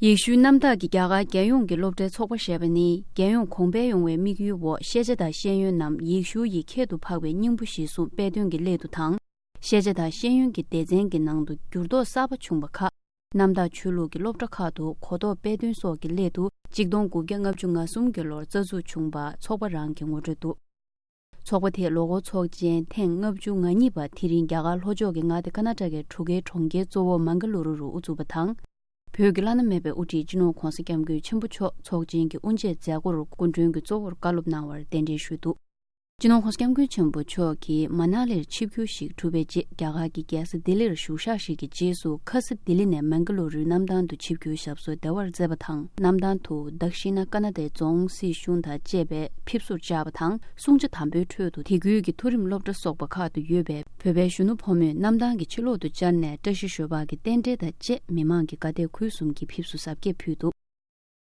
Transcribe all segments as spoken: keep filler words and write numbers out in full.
ཡེ་ཤུའི་གནམ་བདག་གིས་རྒྱ་གར་རྒྱལ་ཡོངས་ཀྱི་སློབ་གྲྭའི་ཚོགས་པ་ཞེས་པ་ནི། རྒྱལ་ཡོངས་གོང་འཕེལ་ཡོང་བའི་དམིགས་ཡུལ་འོག་ཤེས་བྱ་དང་ཤེས་ཡོན་རྣམས་ཡེ་ཤུ་ཡི་ཁྱད་དུ་འཕགས་པའི་སྙིང་པོ་གཞིར་བཟུང་དཔེ་སྟོན་གྱི་སླད་དུ་དང་། ཤེས་བྱ་དང་ཤེས་ཡོན་གྱི་སྡེ་ཚན་གྱི་ནང་དུ་འགྱུར་ལྡོག་གསར་པ་བྱུང་བ་ཁག་གནམ་བདག་ཆོས་ལུགས་ཀྱི་སློབ་གྲྭ་ཁག་ཏུ་གོ་རྟོགས་དཔེ་སྟོན་སོགས་ཀྱི་སླད་དུ། ཆིག་སྟོང་དགུ་བརྒྱ་ལྔ་བཅུ་ང་གསུམ་གྱི་ལོར་རྩ་འཛུགས་བྱུང་བ་ཚོགས་པ་རང་གི་ངོ་སྤྲོད་འདུག་ཚོགས་པ་དེའི་ལོ་འཁོར་ཚོགས་ཆེན་ཐེངས་ལྔ་བཅུ་ང་གཉིས་པ་དེ་རིང་རྒྱ་གར་ལྷོ་ཕྱོགས་ཀྱི་མངའ་སྡེ་ཀར་ན་ཊ་ཀའི་གྲུ་ཁའི་གྲོང་ཁྱེར་གཙོ་བོ་མངྒ་ལུ་རུ་རུ་དབུ་ཚུགས་པ་དང་། བོད་ཀྱི་བླ་ན་མེད་པའི་དབུ་ཁྲིད་སྤྱི་ནོར་༧གོང་ས་༧སྐྱབས་མགོན་ཆེན་པོ་མཆོག་ཚོགས་ཆེན་གྱི་དབུ་འབྱེད་མཛད་སྒོར་སྐུ་མགྲོན་གྱི་གཙོ་བོར་བཀའ་སློབ་གནང་བར་གདན་འདྲེན་ཞུས་འདུག་སྤྱི་ནོར་༧གོང་ས་༧སྐྱབས་མགོན་ཆེན་པོ་མཆོག་གིས་མ་ན་ལིར་ཆིབས་བསྒྱུར་ཞིག་གྲུབ་པའི་རྗེས། རྒྱ་གར་གྱི་རྒྱལ་ས་ལྡི་ལིར་བཞུགས་ཞག་ཞིག་གི་རྗེས་སུ། ཁ་ས་ལྡི་ལི་ནས་མངྒ་ལུ་རུའི་གནམ་ཐང་དུ་ཆིབས་བསྒྱུར་ཞབས་སོར་བདེ་བར་མཛད་པ་དང་། གནམ་ཐང་དུ་དག་ཤི་ན་ཀར་ན་ཏའི་རྫོང་སྲིད་གཞུང་དང་བཅས་པས་ཕེབས་བསུར་བཅར་བ་དང་། གསུང་བྱ་དམ་པའི་ཁྲོད་དུ། དེ་ཁུལ་གྱི་མཐོ་རིམ་སློབ་གྲྭ་སོགས་པ་ཁག་ཏུ་ཡོད་པའི་བོད་པའི་གཞོན་ནུ་ཕོ་མོས་གནམ་ཐང་གི་ཕྱི་ལོགས་དུ་བཅར་ནས། བཀྲ་ཤིས་ཞོལ་པར་གྱི་རྟེན་འབྲེལ་དང་བཅས། མི་མང་གི་དགའ་དད་ཁུལ་གསུམ་གྱི་ཕེབས་བསུ་གཟབ་རྒྱས་ཕུལ་འདུག་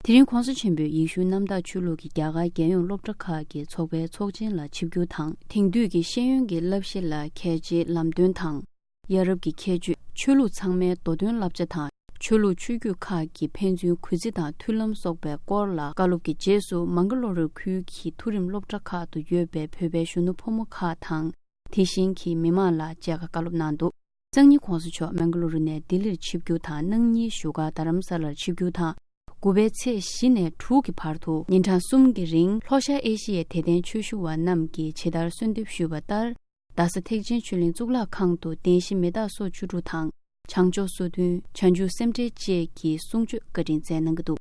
དེ་རིང་༧གོང་ས་ཆེན་པོས་ཡེ་ཤུའི་གནམ་བདག་ཆོས་ལུགས་ཀྱི་རྒྱ་གར་རྒྱལ་ཡོངས་སློབ་གྲྭ་ཁག་གི་ཚོགས་པའི་ཚོགས་ཆེན་ལ་ཆིབས་བསྒྱུར་དང་། དེང་དུས་ཀྱི་ཤེས་ཡོན་གྱི་བསླབ་གཞི་ལ་གལ་ཆེའི་ལམ་སྟོན་དང་། ཡ་རབས་ཀྱི་ཁྱད་ཆོས། ཆོས་ལུགས་ཚང་མའི་མདོ་དོན་བསླབ་བྱ་དང་། ཆོས་ལུགས་ཆོས་བརྒྱུད་ཁག་གི་ཕན་ཚུན་གུས་བརྩི་དང་མཐུན་ལམ་སོགས་པའི་སྐོར་ལ་བཀའ་སློབ་ཀྱི་རྗེས་སུ། མངྒ་ལོ་རི་ཁུལ་གྱི་མཐོ་རིམ་སློབ་གྲྭ་ཁག་ཏུ་ཡོད་པའི་བོད་པའི་གཞོན་ནུ་ཕོ་མོ་ཁག་དང་། དེ་བཞིན་གྱི་མི་མང་ལ་མཇལ་ཁ་བཀའ་སློབ་གནང་འདུག་སང་ཉིན་༧གོང་ས་མཆོག་མངྒ་ལུ་རུ་ནས་ལྡི་ལིར་ཆིབས་བསྒྱུར་དང་། གནངས་ཉིན་བཞུགས་སྒར་རྡ་རམ་ས་ལར་ཆིབས་བསྒྱུར་དང་། དགུ་པའི་ཚེས་བཞི་ནས་དྲུག་གི་བར་དུ་ཉིན་གྲངས་གསུམ་གྱི་རིང་ལྷོ་ཤར་ཨེ་ཤི་ཡའི་དད་ལྡན་ཆོས་ཞུ་བ་རྣམས་ཀྱིས་ཇི་ལྟར་གསོལ་འདེབས་ཞུས་པ་ལྟར། རྡ་ས་ཐེག་ཆེན་ཆོས་གླིང་གཙུག་ལག་ཁང་དུ་བདེན་བཞི་མི་རྟག་སོ་བཅུ་དྲུག་དང་། བྱང་ཕྱོགས་སོ་བདུན། བྱང་ཆུབ་སེམས་འགྲེལ་བཅས་ཀྱི་གསུང་ཆོས་བཀའ་དྲིན་སྩལ་གནང་གི་འདུག